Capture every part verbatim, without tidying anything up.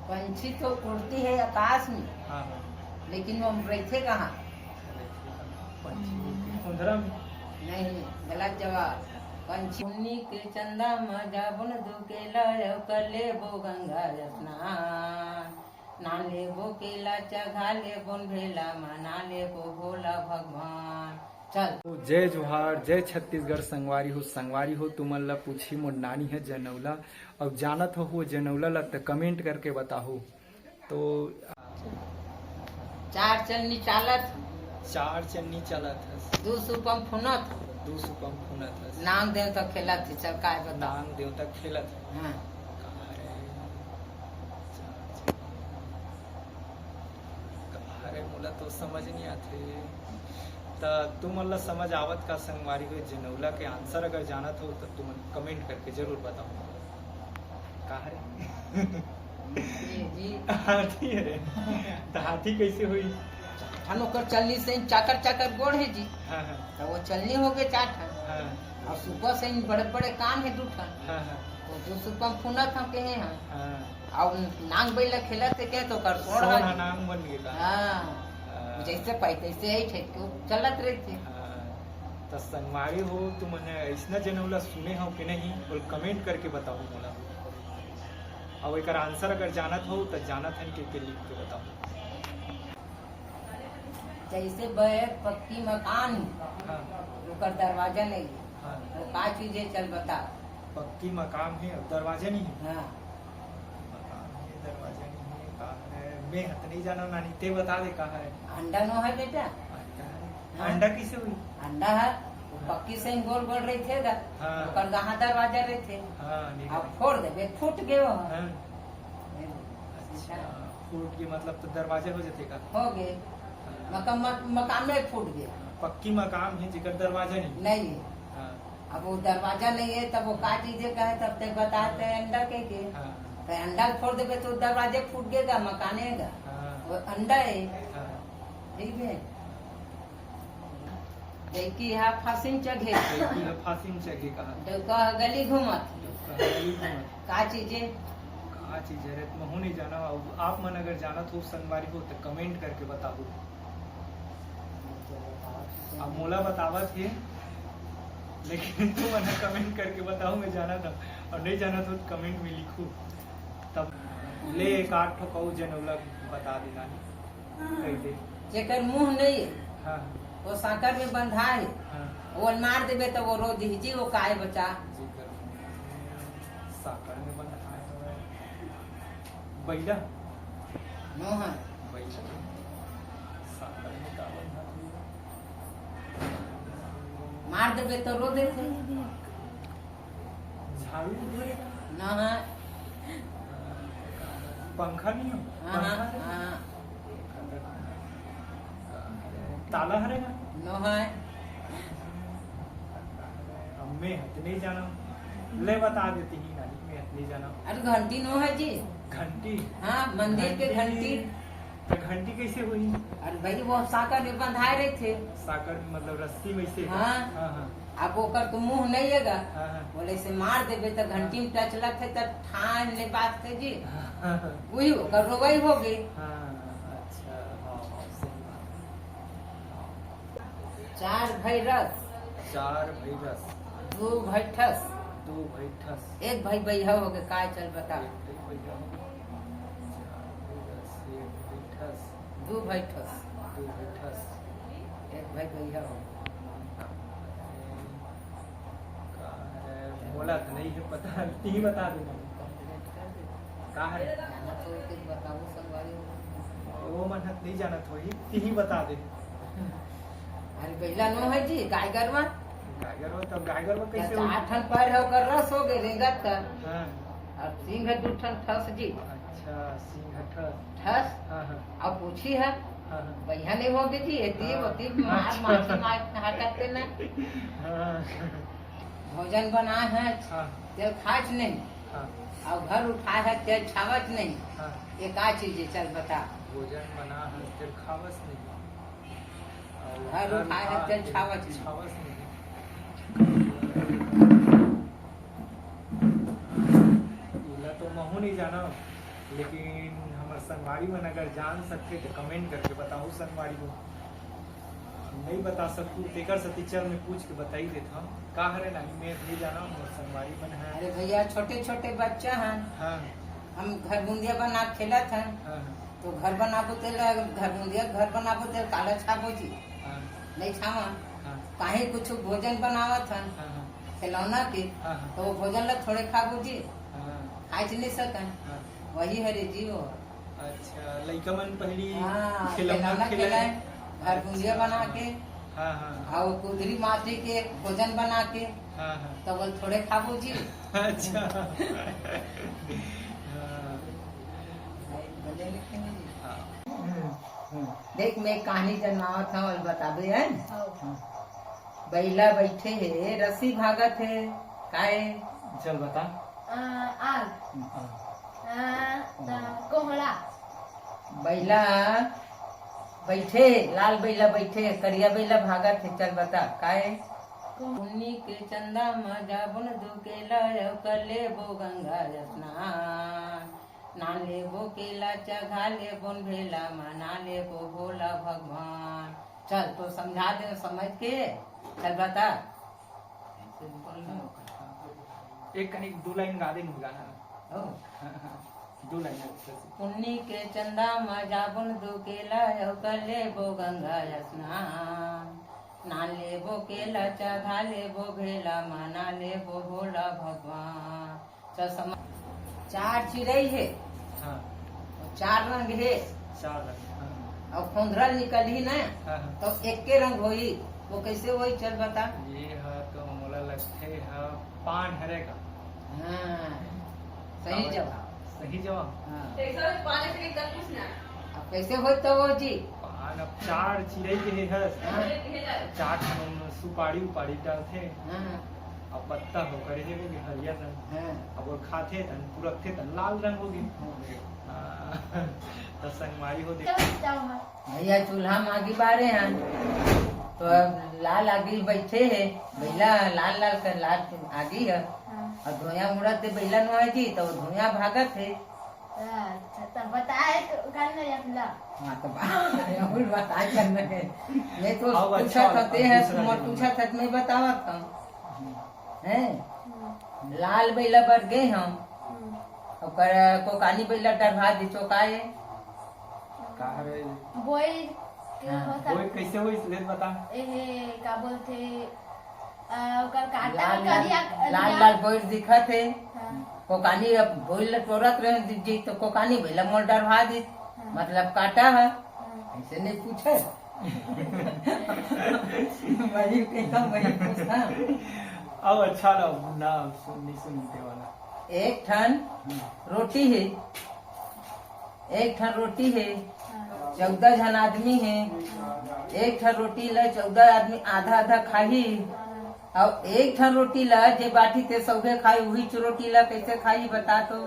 पंछी तो उड़ती है आकाश में, हाँ, हाँ। लेकिन वो रहिथे कहाँ? पंछी उड़ती है अंधरा में। नहीं, गलत जवाब। पंछी। उन्नी के चंदा म जाबुन दू केला, अउ कर लेबो गंगा स्नान। ना लेबो केला, चघा लेबुन भेला म, ना लेबो भोला भगवान। चल। जय जोहार, जय छत्तीसगढ़ संगवारी हो। संगवारी हो, तुमन ला पूछी मोर नानी है जनौला, अउ जानत हो वो जनौला ला त comment करके बताहू। तो चार चन्नी चालत, चार चन्नी चालत हस, दू सुपम फुनत, दू सुपम फुनत हस। नांग देव त खेलत हे, चल काय बता। नांग देव त खेलत हे। हाँ। अरे, मोला तो समझ नहीं आथे। त तुमन ला समझ आवत का संगवारी हो, जनौला के answer अगर जानत हो त तुमन comment करके जरूर बताओ। का हरे? ये जी। हाथी हरे। त हाथी कैसे हुई? ठन ओकर चलनी से चाकर चाकर गोड़ है जी। हाँ, हाँ। त वो चलनी हो गए चार ठन। हाँ। और सुपा से बड़े बड़े कान है दू ठन। हाँ, हाँ। तो दू सुपा फुनत हम कहे हैं। हाँ। और नांग बैला खेलत हे के तो कर सोड़ सोड़ है। नांग बन गए का? हाँ। हाँ। जैसे पाई तैसे ही ठेक के चलत रहते। हाँ। त संगवारी हो, तुमन ऐसना जनौला सुने हो कि नहीं, बोल comment करके बताओ मोला। और एकर answer अगर जानत हो त जानत हन के, के लिख के बताओ। जैसे बे पक्की मकान, हाँ। ओकर दरवाजा नहीं है। हाँ। वो का चीज है, चल बता। पक्की मकान है और दरवाजा नहीं है। हाँ। मकान है, दरवाजा नहीं है, का है? मैं हत नहीं जाना नानी, ते बता दे का है। अंडा नो है बेटा। अंडा है। हाँ। अंडा कैसे हुई? अंडा है, वो हाँ। पक्की से गोल गोल रहिथे गा। हाँ। ओकर कहाँ दरवाजा रहिथे। हाँ, नहीं अब नहीं। फोड़ देबे, फूट गयो। हाँ। अच्छा, फूट के मतलब तो दरवाजा हो जाते का? हो गए। हाँ। मका-, मक-, मकान में फूट गए। पक्की मकान है जेकर दरवाजा नहीं। नहीं है। हाँ। अब वो दरवाजा नहीं है, तब वो का चीजें कहे, तब ते बताते अंडा के के। हाँ। तो अंडा फोड़ देबे तो दरवाजे फूट गए का, मकाने का। हाँ। वो अंडा है। हाँ। ठीक है। लड़की हा फांसी म चघे। लड़की हा फांसी म चघे कहा। डौका हा गली घूमत। डौका हा गली घूमत। का चीज ए? का चीज ए रे, महू नहीं जाना। अब आप मन अगर जानत हो, संगवारी हो, तो comment करके बताओ। अब मोला बतावत हे, लेकिन तुमन comment करके बताओ, मैं जानत हूँ, और नहीं जानत हो तो comment में लिखू। तब ले एक आध ठो कहू जनौला बता देना। कइसे? जेकर मुंह नहीं है, हाँ। वो सांकर में बंधा है, हाँ। वो मार देबे तो वो रो दिही जी, वो काय बचा। जेकर मुंह सांकर में बंधा है, बैला। नो है। बैला। सांकर में का बंधा है? मार देबे तो रो देथे। झाड़ू? ना। पंखा नहीं हो? हाँ, पंखा? हाँ। ताला हरे ना? नो है। अब मैं हत नहीं जाना। ले बता देती ही नानी, मैं हत नहीं जाना। अरे घंटी नो है जी। घंटी? हाँ, मंदिर के घंटी। घंटी। तो घंटी कैसे हुई? अरे भाई, वो साकर में बंधाए रहिथे। साकर में मतलब रस्सी में से? हाँ। हाँ, हाँ। अब ओकर तो मुंह नहीं है गा। हाँ, हाँ। बोले से मार देबे तो घंटी में टच लगथे तो ठान ले बात थे जी। हाँ, हाँ। वही ओकर रोवई हो गई। हाँ, अच्छा, हाँ, हाँ, सही बात है। चार भई रस। चार भई रस। दू भई ठस। दू भई ठस। एक भई बइहा हो गए, काय चल बता। एक भई बइहा हो गए। चार भई रस, एक भई ठस। दू भई ठस। दू भई ठस। एक भई बइहा हो। का है? मोला तो नहीं है पता, तिही बता दे। का है? वो मन हत नहीं जानत होही, तिही बता दे। अरे बइला नो है जी, गाय गरवा। गाय गरवा, तब गाय गरवा कैसे हो? चार ठन पैर है, ओकर रस हो गए रेंगत का। हाँ। और सिंह है दू ठन ठस जी। अच्छा, सिंह ठस। ठस। हाँ, हाँ। अब पूछी है। हाँ, हाँ। बइहा नहीं हो गए जी, ये दी हाँ। होती मार, अच्छा। मार, मार, हटकते ना। हाँ। भोजन बनाए है, हाँ। तेल खाच नहीं। हाँ। और घर उठाए है, तेल छावच नहीं। हाँ। ये का चीज है, चल बता। भोजन बना है, तेल खावच नहीं। और घर घर उठाए है, उठा तेल के छावच नहीं। छावच नहीं। इला तो महू नहीं जाना। लेकिन हमर संगवारी मन अगर जान सकथे तो कमेंट करके बताहू संगवारी हो। नहीं बता सकू तेकर सेती चल मैं पूछ के बताई देथव। का हरे नानी, मैं नहीं जाना, मोर संगवारी मन है। अरे भैया, छोटे छोटे बच्चा हैं। हाँ। हम घर बुंदिया बना के खेलत हैं। हाँ, हाँ। तो घर बनाबो तेल, घर बुंदिया घर बनाबो तेल काला छाबो जी। हाँ। नहीं छावा। हाँ। काहे कुछ भोजन बनावत हैं। हाँ, हाँ। खिलौना के। हाँ, हाँ। तो वो भोजन ला थोड़े खाबो जी। हाँ। खाए नहीं सकन। हाँ। वही हरे जी वो। अच्छा, लइका मन पहिली हाँ, खिलौना खिलौना खेलय। खिलय, घर बुंदिया अच्छा। बना के, हाँ, हाँ। अउ कुदरी माटी के भोजन बना के, हाँ, हाँ। तब बोल थोड़े खाबो जी। अच्छा। हाँ। हाँ। देख, मैं कहानी जन्मावत हूँ और बताबे है। हाँ। बैला बैठे हे, रस्सी भागत हे, काहे? चल बता। आ, आग। आ। आ, त कोहड़ा। बैला बैठे, लाल बैला बैठे, करिया बैला भागत हे, चल बता, काहे? पुन्नी के चंदा म जाबुन दू केला, अउ कर लेबो गंगा स्नान। ना लेबो केला चघा लेबोन भेला म, ना लेबो भोला भगवान। चल, तो समझा दे समझ के, चल बता। एक कनी दू लाइन गा दे, गाना। ओ। दू लाइन। पुन्नी के चंदा म जाबुन दू केला, अउ कर लेबो गंगा स्नान। ना लेबो केला चघा लेबो भेला म, ना लेबो भोला भगवान। चल समझ। चार चिरई हे। हाँ। अउ चार रंग हे। चार रंग, हाँ। अउ खोंधरा निकलही ना, हाँ, हाँ। तो एक्के रंग होही। वो कैसे होही, चल बता। ये हा तो मोला लगथे हा पान हरे का। हाँ, सही काबर? जवाब। सही जवाब। हाँ। कैसे होही पान हरे का, पूछ ना। अब कैसे होही तो वो जी? पान अब चार चिरई के हे हस। हाँ। चार ठन सुपारी उपारी डालथे। हाँ। अब पत्ता हो करे हे वो भी हरियर रंग। हाँ। अब वो खाथे तन, पुरखथे तन लाल रंग होगे। हाँ। हाँ। त संगवारी हो दे। भैया चूल्हा म आगी बारे हैं, तो अब लाल आगी बैठे हे, बैला लाल लाल कर लाल आगी है, हाँ। और धुआं उड़त हे बैला नोहे जी, तो धुआं भागत हे। अच्छा, तो बताए तो करना है अपना। हाँ, तो बा-, और बताए करना है। मैं तो अब अच्छा पूछा था, ते अब है, दूसरा मोर जन्म। पूछा था, मैं बतावा था। हैं? हम्म। लाल बैला बर गए हम। हम्म। ओकर कोकानी बैला डरभा दे चोकाए। का हरे? बोई के हाँ। होता। बोई कैसे होई, ले बता। एहे, का बोलथे, अ, ओकर काटा लाल, करिया, लाल, करिया। लाल बोई दिखत हे। हाँ। कोकानी अब बोई ल टोरत रहे जी, तो कोकानी बैला मोर डरभा दे। हाँ। मतलब काटा है। हाँ। ऐसे नहीं पूछे। वही कहता, वही पूछता। अब अच्छा ना, ना सुन, नहीं सुनते वाला। एक ठन हम्म। रोटी है, एक ठन रोटी है, हाँ। चौदह झन आदमी है, हाँ। एक ठन रोटी ला चौदह आदमी आधा आधा खाही, हाँ। और एक ठन रोटी ला जे बाटी ते सौभे खाही, उही च रोटी ला कैसे खाही बता तो?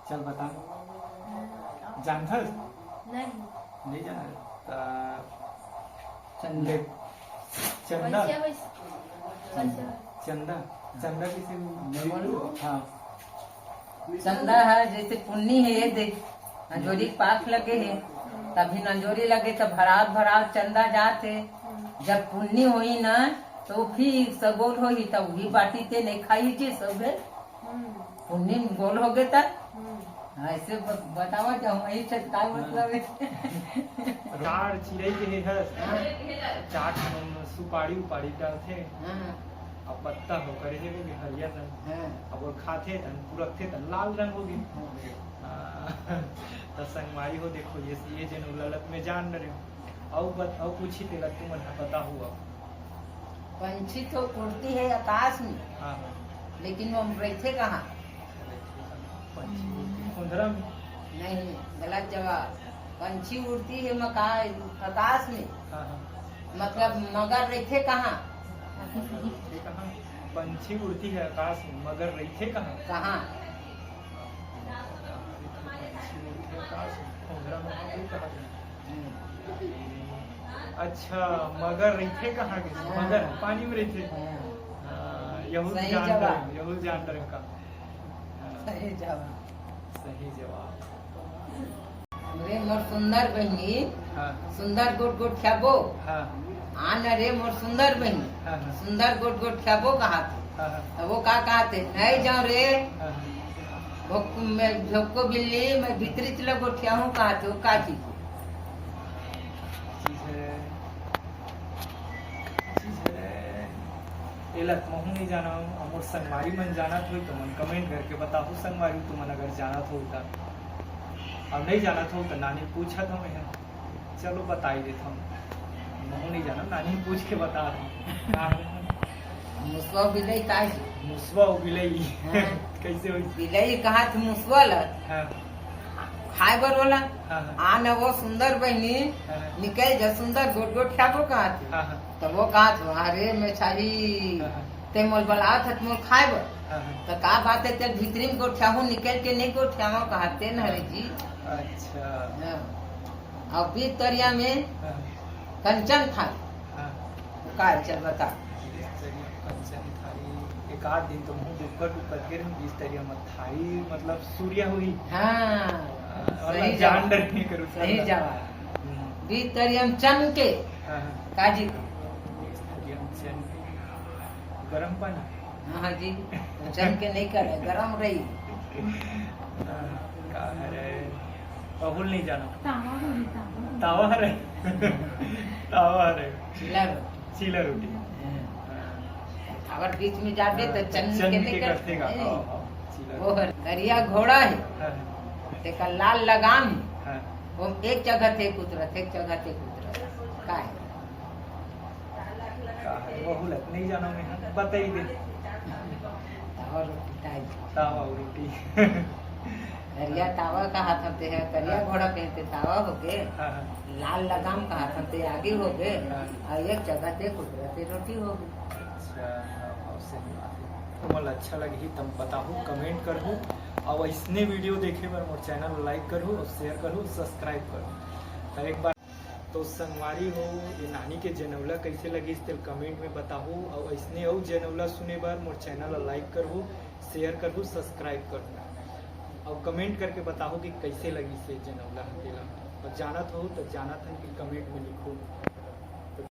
चल बता। हाँ। जानथस? नहीं। नहीं जाना। त चंदा। ले। चंदा। वैसे, वैसे, वैसे। चंदा। चंदा किसे नहीं बोलू? हाँ। चंदा है, जैसे पुन्नी है, ये देख, अंजोरी पाक लगे है, तभी अंजोरी लगे तो भराव भराव चंदा जात है। जब पुन्नी होई ना, तो फिर सगोल होई, तब वही बाटी ते नहीं खाई जी सौभे। हम्म। पुन्नी गोल हो गए तब। हम्म। हाँ, ऐसे ब-, बतावा जाओ, यही से का मतलब है? चार चिरई के हे हस, हाँ। चार ठन सुपारी उपारी डालथे। हाँ। अब पत्ता हो करे हे वो भी हरियर रंग। हाँ। अब वो खाथे तन, पुरखथे तन लाल रंग होगे। हाँ। हाँ। त संगवारी हो देखो, ये, ये जेन ललत में जान डरे। अउ बत-, अउ पूछी तेला तुमन ह बताहू अब। पंछी तो उड़ती है आकाश में, हाँ, हाँ। लेकिन वो रहिथे कहाँ? पंछी उड़ती है खोंधरा में। नहीं, गलत जवाब। पंछी उड़ती है मका-, आकाश में। हाँ, हाँ। मतलब मगर रहिथे कहाँ? मगर रहिथे कहाँ? पंछी उड़ती है आकाश में, मगर रहिथे कहाँ? कहाँ? पंछी उड़ती है आकाश में, खोंधरा में कहाँ रहिथे? अच्छा, मगर रहिथे कहाँ के? हाँ। मगर पानी में रहिथे। हाँ। हाँ, यहू सही जान जवाब। डरेंव, यहू जान डरेंव का। हाँ। सही जवाब। सही जवाब। मोर सुंदर बहिनी, हाँ। सुंदर गोठ गोठ खियाबो। हाँ। आ न रे मोर सुंदर बहिनी, हाँ, हाँ। सुंदर गोठ गोठ खियाबो कहाथे। हाँ, हाँ। त वो का कहाथे, नहीं जाओ रे, हाँ, हाँ। भोक-, मैं भोको बिल्ली, मैं भीतरी चलो गोठिया हूँ कहाथे, वो का चीज? चीज है। चीज है। एला त महूं नहीं जानव, अउ मोर संगवारी मन जानत होही त मन comment करके बताहू संगवारी, तुमन अगर जानत हो त। अउ नहीं जानत हो त नानी पूछत हव मैं। चलो बताई देत हव। महूं नहीं जानव, नानी पूछ के बता दो। का है? मुसवा बिलई ताई। मुसवा अउ बिलई। हाँ। कैसे होई? बिलई कहाथे मुसवा ल। हाँ। खाए बर ओला। हाँ, हाँ। आ न वो सुंदर बहिनी हाँ, हाँ। निकल जा सुंदर गोठ गोठ खियाबो कहाथे। हाँ, हाँ। त वो कहाथे, अरे मैं छाही हाँ, हाँ। ते मोल बलात हत मोल खाए बर। हाँ, हाँ। त का बात है, ते भीतरी में गोठियाहू निकल के नहीं गोठियावा कहाथे न हरे जी। अच्छा। हाँ। अब बीच तरिया में हाँ। कंचन थारी। हाँ। का चल बता। बीच तरिया में कंचन थारी, एक आध दिन तो मुंह डुबकत डुबकत गे रहूं, बीच तरिया में थारी मतलब सूर्य हुई। हाँ, हाँ, सही जान जवाब। डर नहीं करूं, सही सही जवाब। हम्म। बीच तरिया में चमके। हाँ, हाँ। काजी। बीच तरिया में चमके। गरम पानी। हाँ, हाँ जी, चमके नहीं करे, गरम रही। हाँ, का हरे? अहू ल नहीं जानव। तावा हरे, तावा। तावा हरे। तावा हरे। चीला रोटी। चीला रोटी। हाँ। हाँ। अगर बीच में जाबे हाँ, त चमके चमके नहीं करथे करथे। का? हाँ, हाँ, चीला वो रोटी। हर करिया घोड़ा है। हाँ, हाँ। तेकर लाल लगाम है। हाँ। वो एक जगह ते कुतरत, एक जगह ते कुतरत। का है? का है? वहू ल नहीं जानव मैं, बताई दे। तावा रोटी ताई। तावा रोटी। करिया तावा कहाथे, करिया हाँ। घोड़ा कहिथे तावा होगे। हाँ, हाँ। लाल लगाम कहाथे आगी होगे। हाँ। अउ एक जगह ते कुतरत रोटी होगे। अच्छा, हाँ, हाँ, सही बात है। तुमन ल अच्छा लगही त बताहू, comment करहू, अउ अइसने video देखे बर मोर channel like करहू, अउ share करहू, subscribe करहू। त एक बार तो संगवारी हो, ये नानी के जनौला कैसे लगिस तेल comment में बताहू, अउ अइसने अउ जनौला सुने बर मोर channel ला like करहू, share करहू, subscribe करहू, अउ comment करके बताहू कि कैसे लगिस ये जनौला ह तेला। अउ जानत हो तो जानत हन कि comment में लिखू।